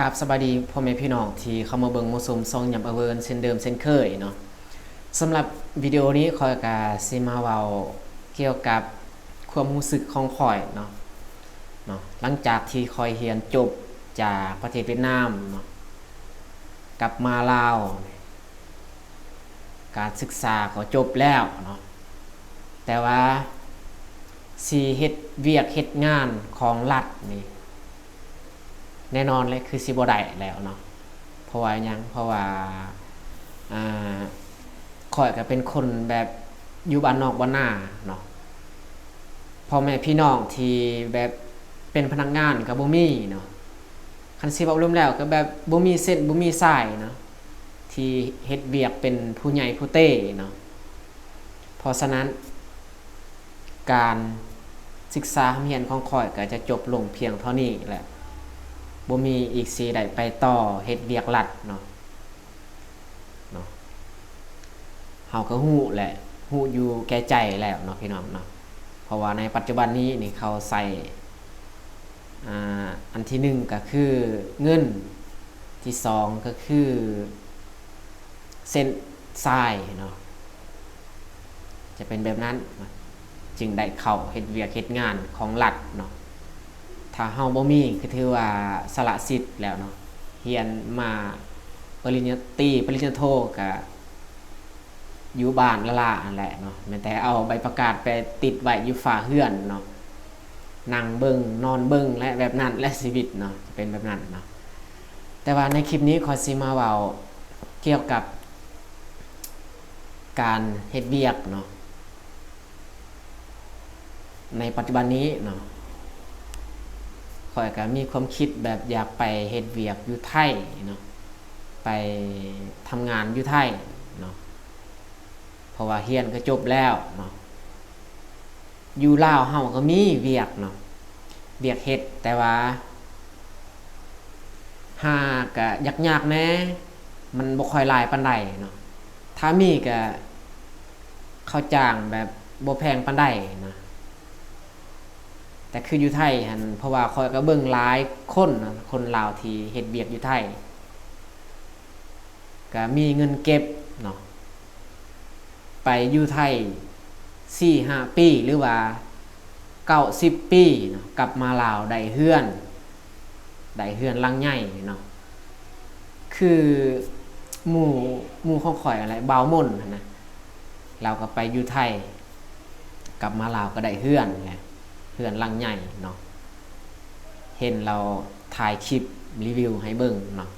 ຄັບ ສະບາຍດີພໍ່ແມ່ພີ່ນ້ອງທີ່ເຂົ້າມາເບິ່ງມາຊົມຊ່ອງຍຳອາເວີນເຊັ່ນເດີມເຊັ່ນເຄີຍເນາະ. ສຳລັບວິດີໂອນີ້ຂ້ອຍກະຊິມາເວົ້າກ່ຽວກັບຄວາມຮູ້ສຶກຂອງຂ້ອຍເນາະ ເນາະ ຫຼັງຈາກທີ່ຂ້ອຍຮຽນຈົບຈາກປະເທດຫວຽດນາມເນາະ ກັບມາລາວ ການສຶກສາກໍຈົບແລ້ວເນາະ ແຕ່ວ່າຊິເຮັດວຽກເຮັດງານຂອງລັດນີ້ ແນ່ນອນແຫຼະ ຄືຊິບໍ່ໄດ້ແລ້ວເນາະ. ເພາະວ່າຫຍັງ? ເພາະວ່າ ອ່າ ຂ້ອຍກໍເປັນຄົນແບບຢູ່ບ້ານນອກບ້ານນາເນາະ ພໍ່ແມ່ພີ່ນ້ອງທີ່ແບບເປັນພະນັກງານກໍບໍ່ມີເນາະ. ຄັນຊິເວົ້າລວມແລ້ວກໍແບບບໍ່ມີເສັ້ນບໍ່ມີສາຍເນາະ ທີ່ເຮັດວຽກເປັນຜູ້ໃຫຍ່ຜູ້ເຕເນາະ. ເພາະສະນັ້ນ ການສຶກສາຮ່ຳຮຽນຂອງຂ້ອຍກໍຈະຈົບລົງພຽງເທົ່ານີ້ແຫຼະ ບໍ່ມີອີກ ຊິໄດ້ໄປຕໍ່ເຮັດວຽກລັດເນາະ ເນາະ. ເຮົາກໍຮູ້ແຫຼະ ຮູ້ຢູ່ແກ່ໃຈແລ້ວເນາະ ພີ່ນ້ອງເນາະ. ເພາະວ່າໃນປັດຈຸບັນນີ້ນີ້ເຂົາໃຊ້ ອ່າ ອັນທີໜຶ່ງກໍຄືເງິນ, ທີສອງກໍຄືເສັ້ນສາຍເນາະ ຈະເປັນແບບນັ້ນ ຈຶ່ງໄດ້ເຂົ້າເຮັດວຽກເຮັດງານຂອງລັດເນາະ. ຖ້າເຮົາບໍ່ມີກໍຖືວ່າສະຫຼະສິດແລ້ວເນາະ ຮຽນມາປະລິນຍາຕີ ປະລິນຍາໂທ ກະ ຢູ່ບ້ານລ້າໆຫັ້ນແຫຼະເນາະ ແມ່ນແຕ່ເອົາໃບປະກາດໄປຕິດໄວ້ຢູ່ຝາເຮືອນເນາະ ນັ່ງເບິ່ງນອນເບິ່ງ ແລະ ແບບນັ້ນແຫຼະຊີວິດເນາະ ຈະເປັນແບບນັ້ນເນາະ. ແຕ່ວ່າໃນຄລິບນີ້ຂ້ອຍຊິມາເວົ້າກ່ຽວກັບການເຮັດວຽກເນາະ ໃນປັດຈຸບັນນີ້ເນາະ ຂ້ອຍກໍມີຄວາມຄິດແບບຢາກໄປເຮັດວຽກຢູ່ໄທເນາະ ໄປທຳງານຢູ່ໄທເນາະ ເພາະວ່າຮຽນກໍຈົບແລ້ວເນາະ. ຢູ່ລາວເຮົາກໍມີວຽກເນາະ ວຽກເຮັດ ແຕ່ວ່າຫາກໍຍາກໆແດ່ ມັນບໍ່ຄ່ອຍຫຼາຍປານໃດເນາະ. ຖ້າມີກໍເຂົາຈ້າງແບບບໍ່ແພງປານໃດນະ. ແຕ່ຄືຢູ່ໄທຫັ້ນ ເພາະວ່າຂ້ອຍກໍເບິ່ງຫຼາຍຄົນນະ ຄົນລາວທີ່ເຮັດວຽກຢູ່ໄທ ກະມີເງິນເກັບເນາະ ໄປຢູ່ໄທສີ່ຫ້າປີ ຫຼືວ່າເກົ້າສິບປີເນາະ ກັບມາລາວໄດ້ເຮືອນ ໄດ້ເຮືອນຫຼັງໃຫຍ່ເນາະ. ຄືໝູ່ ໝູ່ຂອງຂ້ອຍຫັ້ນແຫຼະ ບ່າວມົນຫັ້ນນະ ລາວກໍໄປຢູ່ໄທ ກັບມາລາວກໍໄດ້ເຮືອນແຫຼະ ເຮືອນຫຼັງໃຫຍ່ເນາະ ເຫັນລາວຖ່າຍຄລິບຣີວິວໃຫ້ເບິ່ງເນາະ.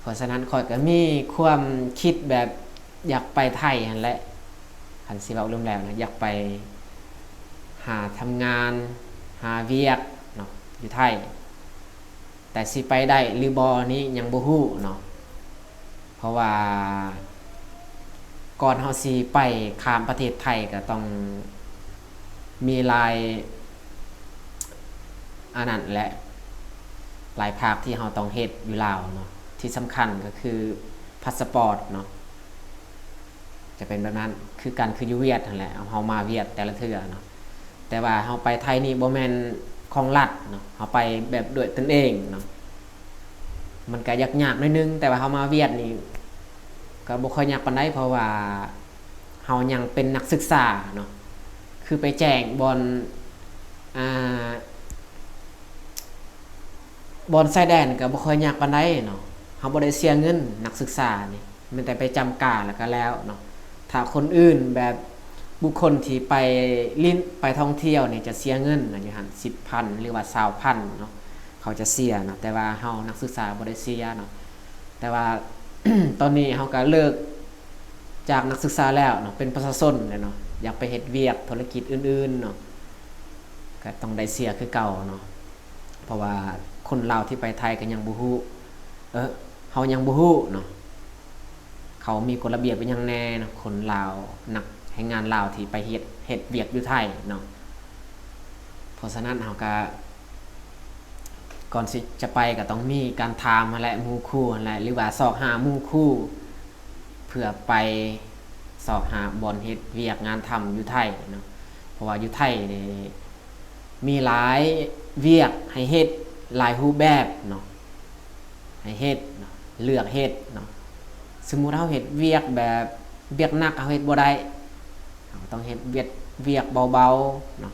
ເພາະສະນັ້ນຂ້ອຍກໍມີຄວາມຄິດແບບຢາກໄປໄທຫັ້ນແຫຼະ ຄັນຊິເວົ້າລວມແລ້ວນະ ຢາກໄປຫາທຳງານ ຫາວຽກເນາະ ຢູ່ໄທ. ແຕ່ຊິໄປໄດ້ຫຼືບໍ່ນີ້ຍັງບໍ່ຮູ້ເນາະ ເພາະວ່າກ່ອນເຮົາຊິໄປຂ້າມປະເທດໄທກໍຕ້ອງມີຫຼາຍ ອັນນັ້ນແຫຼະ ຫຼາຍພາກທີ່ເຮົາຕ້ອງເຮັດຢູ່ລາວເນາະ ທີ່ສຳຄັນກໍຄືພາສປອດເນາະ. ຈະເປັນແບບນັ້ນ ຄືກັນ ຄືຢູ່ຫວຽດຫັ້ນແຫຼະ ເຮົາມາຫວຽດແຕ່ລະເທື່ອເນາະ ແຕ່ວ່າເຮົາໄປໄທນີ້ບໍ່ແມ່ນຂອງລັດເນາະ ເຮົາໄປແບບດ້ວຍຕົນເອງເນາະ ມັນກະຍາກໆໜ້ອຍໜຶ່ງ. ແຕ່ວ່າເຮົາມາຫວຽດນີ້ກໍບໍ່ຄ່ອຍຍາກປານໃດ ເພາະວ່າເຮົາຍັງເປັນນັກສຶກສາເນາະ ຄືໄປແຈ້ງບ່ອນ ອ່າ ບ່ອນຊາຍແດນກໍບໍ່ຄ່ອຍຍາກປານໃດເນາະ ເຮົາບໍ່ໄດ້ເສຍເງິນ ນັກສຶກສານີ້ ມີແຕ່ໄປຈຳກາແລ້ວກໍແລ້ວເນາະ. ຖ້າຄົນອື່ນແບບບຸກຄົນທີ່ໄປຫຼິ້ນໄປທ່ອງທ່ຽວນີ້ຈະເສຍເງິນນະ ຢູ່ຫັ້ນສິບພັນ ຫຼືວ່າຊາວພັນເນາະ ເຂົາຈະເສຍເນາະ ແຕ່ວ່າເຮົານັກສຶກສາບໍ່ໄດ້ເສຍເນາະ. ແຕ່ວ່າຕອນນີ້ເຮົາກໍເລີກຈາກນັກສຶກສາແລ້ວເນາະ ເປັນປະຊາຊົນແລ້ວເນາະ ຢາກໄປເຮັດວຽກທຸລະກິດອື່ນໆເນາະ ກໍຕ້ອງໄດ້ເສຍຄືເກົ່າເນາະ. ເພາະວ່າຄົນລາວທີ່ໄປໄທກໍຍັງບໍ່ຮູ້ ເອີ ເຮົາຍັງບໍ່ຮູ້ເນາະ ເຂົາມີກົດລະບຽບອີ່ຫຍັງແດ່ເນາະ ຄົນລາວ ນັກແຮງງານລາວທີ່ໄປເຮັດ ເຮັດວຽກຢູ່ໄທເນາະ. ເພາະສະນັ້ນເຮົາກໍ ກ່ອນຊິຈະໄປກໍຕ້ອງມີການຖາມຫັ້ນແຫຼະ ໝູ່ຄູ່ຫັ້ນແຫຼະ ຫຼືວ່າຊອກຫາໝູ່ຄູ່ ເພື່ອໄປຊອກຫາບ່ອນເຮັດວຽກງານທຳຢູ່ໄທເນາະ. ເພາະວ່າຢູ່ໄທນີ້ມີຫຼາຍວຽກໃຫ້ເຮັດ ຫຼາຍຮູບແບບເນາະ ໃຫ້ເຮັດເນາະ ເລືອກເຮັດເນາະ. ສົມມຸດເຮົາເຮັດວຽກແບບ ວຽກໜັກເຮົາເຮັດບໍ່ໄດ້ ເຮົາກໍຕ້ອງເຮັດວຽກ ວຽກເບົາໆເນາະ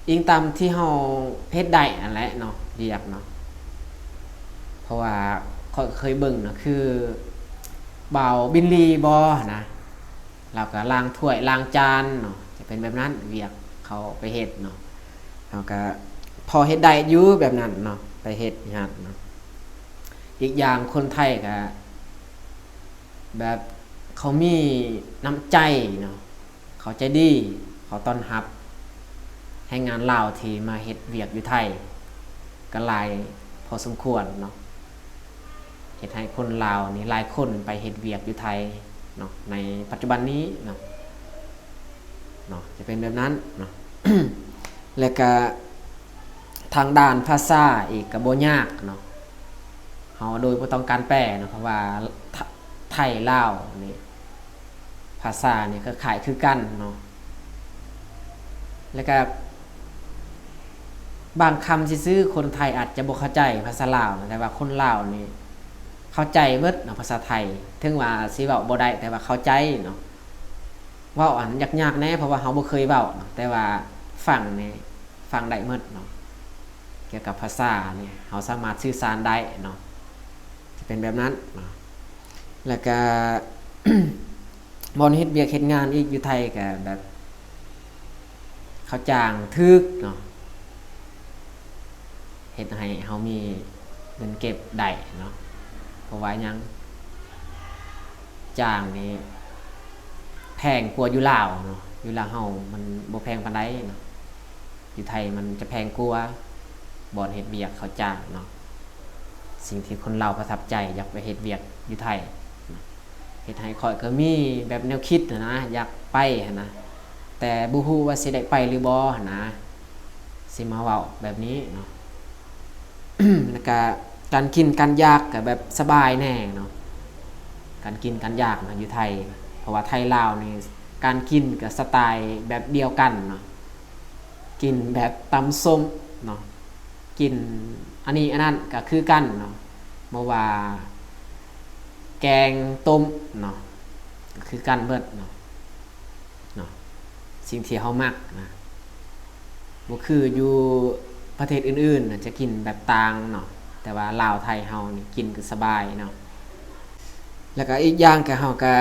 ອີງຕາມທີ່ເຮົາເຮັດໄດ້ຫັ້ນແຫຼະເນາະ ວຽກເນາະ. ເພາະວ່າຂ້ອຍກໍເຄີຍເບິ່ງເນາະ ຄືບ່າວບິນລີບໍຫັ້ນນະ ລາວກໍລ້າງຖ້ວຍລ້າງຈານເນາະ ຈະເປັນແບບນັ້ນ ວຽກເຂົາໄປເຮັດເນາະ. ເຮົາກໍພໍເຮັດໄດ້ຢູ່ແບບນັ້ນເນາະ ໄປເຮັດຢູ່ຫັ້ນເນາະ. ອີກຢ່າງຄົນໄທກໍແບບເຂົາມີນ້ຳໃຈເນາະ ເຂົາໃຈດີ ເຂົາຕ້ອນຮັບແຮງງານລາວທີ່ມາເຮັດວຽກຢູ່ໄທກໍຫຼາຍພໍສົມຄວນເນາະ. ເຮັດໃຫ້ຄົນລາວນີ້ຫຼາຍຄົນໄປເຮັດວຽກຢູ່ໄທເນາະ ໃນປັດຈຸບັນນີ້ເນາະ ເນາະ ຈະເປັນແບບນັ້ນເນາະ. ແລະກະທາງດ້ານພາສາອີກກະບໍ່ຍາກເນາະ ເຮົາໂດຍບໍ່ຕ້ອງການແປເນາະ ເພາະວ່າ ທ- ໄທລາວນີ້ ພາສານີ້ກໍຄ້າຍຄືກັນເນາະ. ແລ້ວກໍບາງຄຳຊື່ໆ ຄົນໄທອາດຈະບໍ່ເຂົ້າໃຈພາສາລາວນະ ແຕ່ວ່າຄົນລາວນີ້ເຂົ້າໃຈໝົດເນາະ ພາສາໄທ ເຖິງວ່າຊິເວົ້າບໍ່ໄດ້ ແຕ່ວ່າເຂົ້າໃຈເນາະ. ເວົ້າອັນຍາກໆແດ່ ເພາະວ່າເຮົາບໍ່ເຄີຍເວົ້າເນາະ ແຕ່ວ່າຟັງນີ້ ຟັງໄດ້ໝົດເນາະ. ກ່ຽວກັບພາສານີ້ ເຮົາສາມາດສື່ສານໄດ້ເນາະ ຈະເປັນແບບນັ້ນເນາະ. ແລ້ວກະ ບ່ອນເຮັດວຽກເຮັດງານອີກຢູ່ໄທກະແບບ ເຂົາຈ້າງຖືກເນາະ ເຮັດໃຫ້ເຮົາມີເງິນເກັບໄດ້ເນາະ. ເພາະວ່າຫຍັງ? ຈ້າງນີ້ແພງກວ່າຢູ່ລາວເນາະ ຢູ່ລາວເຮົາມັນບໍ່ແພງປານໃດເນາະ ຢູ່ໄທມັນຈະແພງກວ່າ ບ່ອນເຮັດວຽກເຂົາຈ້າງເນາະ. ສິ່ງທີ່ຄົນລາວປະທັບໃຈ ຢາກໄປເຮັດວຽກຢູ່ໄທເນາະ ເຮັດໃຫ້ຂ້ອຍກໍມີແບບແນວຄິດຫັ້ນນະ ຢາກໄປຫັ້ນນະ ແຕ່ບໍ່ຮູ້ວ່າຊິໄດ້ໄປຫຼືບໍ່ຫັ້ນນະ ຊິມາເວົ້າແບບນີ້ເນາະ. ແລ້ວກະການກິນການຢາກກະແບບສະບາຍແດ່ເນາະ ການກິນການຢາກນະຢູ່ໄທ ເພາະວ່າໄທລາວນີ້ ການກິນກະສະໄຕແບບດຽວກັນເນາະ ກິນແບບຕຳສົ້ມເນາະ ກິນອັນນີ້ອັນນັ້ນກະຄືກັນເນາະ ບໍ່ວ່າແກງຕົ້ມເນາະ ກະຄືກັນເບິດເນາະ ເນາະ ສິ່ງທີ່ເຮົາມັກນະ ບໍ່ຄືຢູ່ປະເທດອື່ນໆນະ ຈະກິນແບບຕ່າງເນາະ ແຕ່ວ່າລາວໄທເຮົານີ້ກິນກະສະບາຍເນາະ. ແລ້ວກະອີກຢ່າງກະເຮົາກະ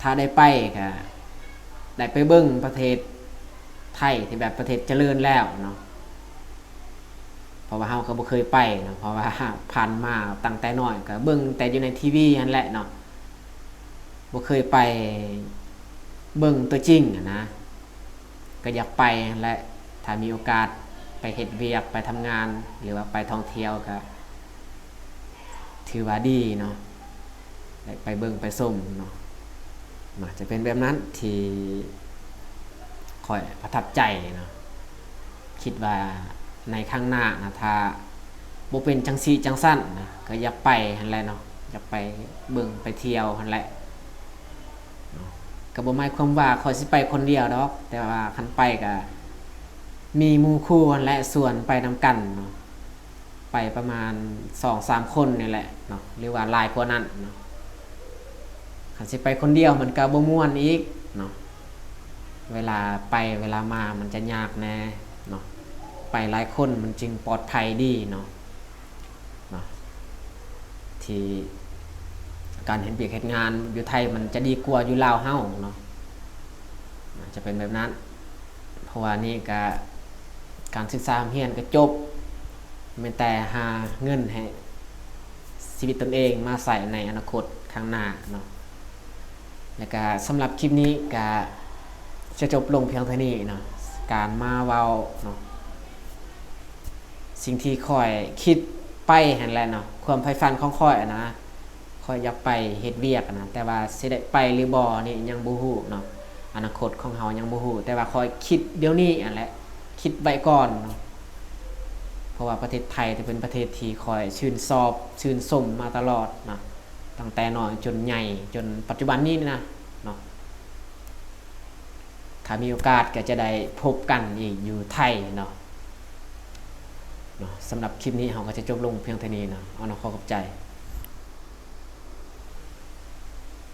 ຖ້າໄດ້ໄປກະໄດ້ໄປເບິ່ງປະເທດໄທທີ່ແບບປະເທດຈະເລີນແລ້ວເນາະ ເພາະວ່າເຮົາກໍບໍ່ເຄີຍໄປເນາະ ເພາະວ່າຜ່ານມາຕັ້ງແຕ່ນ້ອຍກໍເບິ່ງແຕ່ຢູ່ໃນທີວີຫັ້ນແຫຼະເນາະ ບໍ່ເຄີຍໄປເບິ່ງຕົວຈິງຫັ້ນນະ ກໍຢາກໄປຫັ້ນແຫຼະ ຖ້າມີໂອກາດໄປເຮັດວຽກ ໄປທຳງານ ຫຼືວ່າໄປທ່ອງທ່ຽວກໍຖືວ່າດີເນາະ ໄດ້ໄປເບິ່ງໄປຊົມເນາະ ເນາະ ຈະເປັນແບບນັ້ນທີ່ຂ້ອຍປະທັບໃຈເນາະ. ຄິດວ່າໃນຄັ້ງໜ້ານະ ຖ້າບໍ່ເປັນຈັ່ງຊີ້ຈັ່ງຊັ້ນນະ ກໍຢາກໄປຫັ້ນແຫຼະເນາະ ຢາກໄປເບິ່ງໄປທ່ຽວຫັ້ນແຫຼະເນາະ. ກໍບໍ່ໝາຍຄວາມວ່າຂ້ອຍຊິໄປຄົນດຽວດອກ ແຕ່ວ່າຄັນໄປກໍມີໝູ່ຄູ່ຫັ້ນແຫຼະ ຊວນໄປນຳກັນເນາະ ໄປປະມານສອງສາມຄົນນີ້ແຫຼະເນາະ ຫຼືວ່າຫຼາຍກວ່ານັ້ນເນາະ. ຄັນຊິໄປຄົນດຽວມັນກໍບໍ່ມ່ວນອີກເນາະ ເວລາໄປເວລາມາມັນຈະຍາກແດ່ເນາະ ໄປຫຼາຍຄົນມັນຈຶ່ງປອດໄພດີເນາະ ເນາະ ທີ່ການເຮັດວຽກເຮັດງານຢູ່ໄທມັນຈະດີກວ່າຢູ່ລາວເຮົາເນາະ ຈະເປັນແບບນັ້ນ. ເພາະວ່ານີ້ກະ ການສຶກສາຮ່ຳຮຽນກະຈົບ ແມ່ນແຕ່ຫາເງິນໃຫ້ຊີວິດຕົນເອງມາໃຊ້ໃນອະນາຄົດຂ້າງໜ້າເນາະ. ແລ້ວກະສຳລັບຄລິບນີ້ກະຈະຈົບລົງພຽງເທົ່ານີ້ເນາະ ການມາເວົ້າເນາະ ສິ່ງທີ່ຂ້ອຍຄິດໄປຫັ້ນແຫຼະເນາະ ຄວາມໃຝ່ຝັນຂອງຂ້ອຍຫັ້ນນະ ຂ້ອຍຢາກໄປເຮັດວຽກຫັ້ນນະ ແຕ່ວ່າຊິໄດ້ໄປຫຼືບໍ່ນີ້ຍັງບໍ່ຮູ້ເນາະ ອະນາຄົດຂອງເຮົາຍັງບໍ່ຮູ້ ແຕ່ວ່າຂ້ອຍຄິດດຽວນີ້ຫັ້ນແຫຼະ ຄິດໄວ້ກ່ອນເນາະ. ເພາະວ່າປະເທດໄທຈະເປັນປະເທດທີ່ຂ້ອຍຊື່ນຊອບຊື່ນຊົມມາຕະຫຼອດເນາະ ຕັ້ງແຕ່ນ້ອຍຈົນໃຫຍ່ຈົນປັດຈຸບັນນີ້ນະເນາະ. ຖ້າມີໂອກາດກໍຈະໄດ້ພົບກັນອີກຢູ່ໄທເນາະ. ເນາະ. ສຳລັບຄລິບນີ້ເຮົາກໍຈະຈົບລົງພຽງເທົ່ານີ້ເນາະ. ເອົາເນາະ ຂໍຂອບໃຈ.